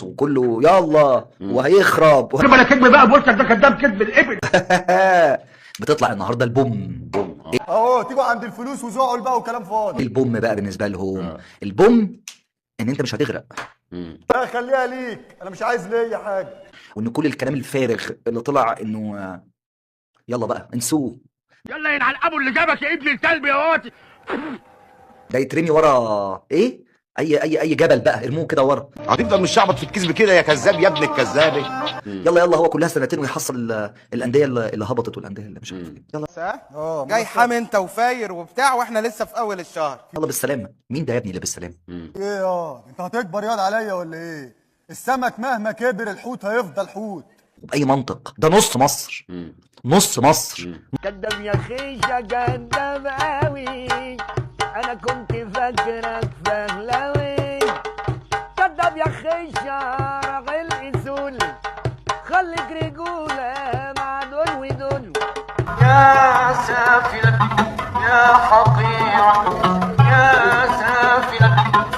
وكله يلا وهيخرب. بلا كذب بقى، بقولك ده كذاب كذب الابل. بتطلع النهارده البوم. بوم. اهو تيجوا عند الفلوس وزعل بقى وكلام فاضي. البوم بقى بالنسبة لهم البوم ان انت مش هتغرق. لا خليها ليك، انا مش عايز ليا حاجة. وان كل الكلام الفارغ اللي طلع انه يلا بقى انسوه، يلا ينعل ابو اللي جابك يا ابن الكلب يا واطي. ده يترمي ورا ايه؟ اي اي اي جبل بقى ارموه كده ورا. هتفضل مش شعبط في الكذب كده يا كذاب يا ابن الكذابه. يلا يلا هو كلها سنتين ويحصل الاندية اللي هبطت والاندية اللي مش عارف ايه. يلا جاي حامي انت وفاير وبتاع، واحنا لسه في اول الشهر. يلا بالسلامة. مين ده يا ابني اللي بالسلامة؟ ايه يا انت هتكبر ياض عليا ولا ايه؟ السمك مهما كبر الحوت هيفضل حوت. وباي منطق؟ ده نص مصر. نص مصر. كداب يا خيشة، كداب قوي، انا كنت فاكرك فهلاوي. كداب يا خيشة راجل اصول، خليك رجولة مع دول ودول. يا سافلة يا حقيرة يا سافلة.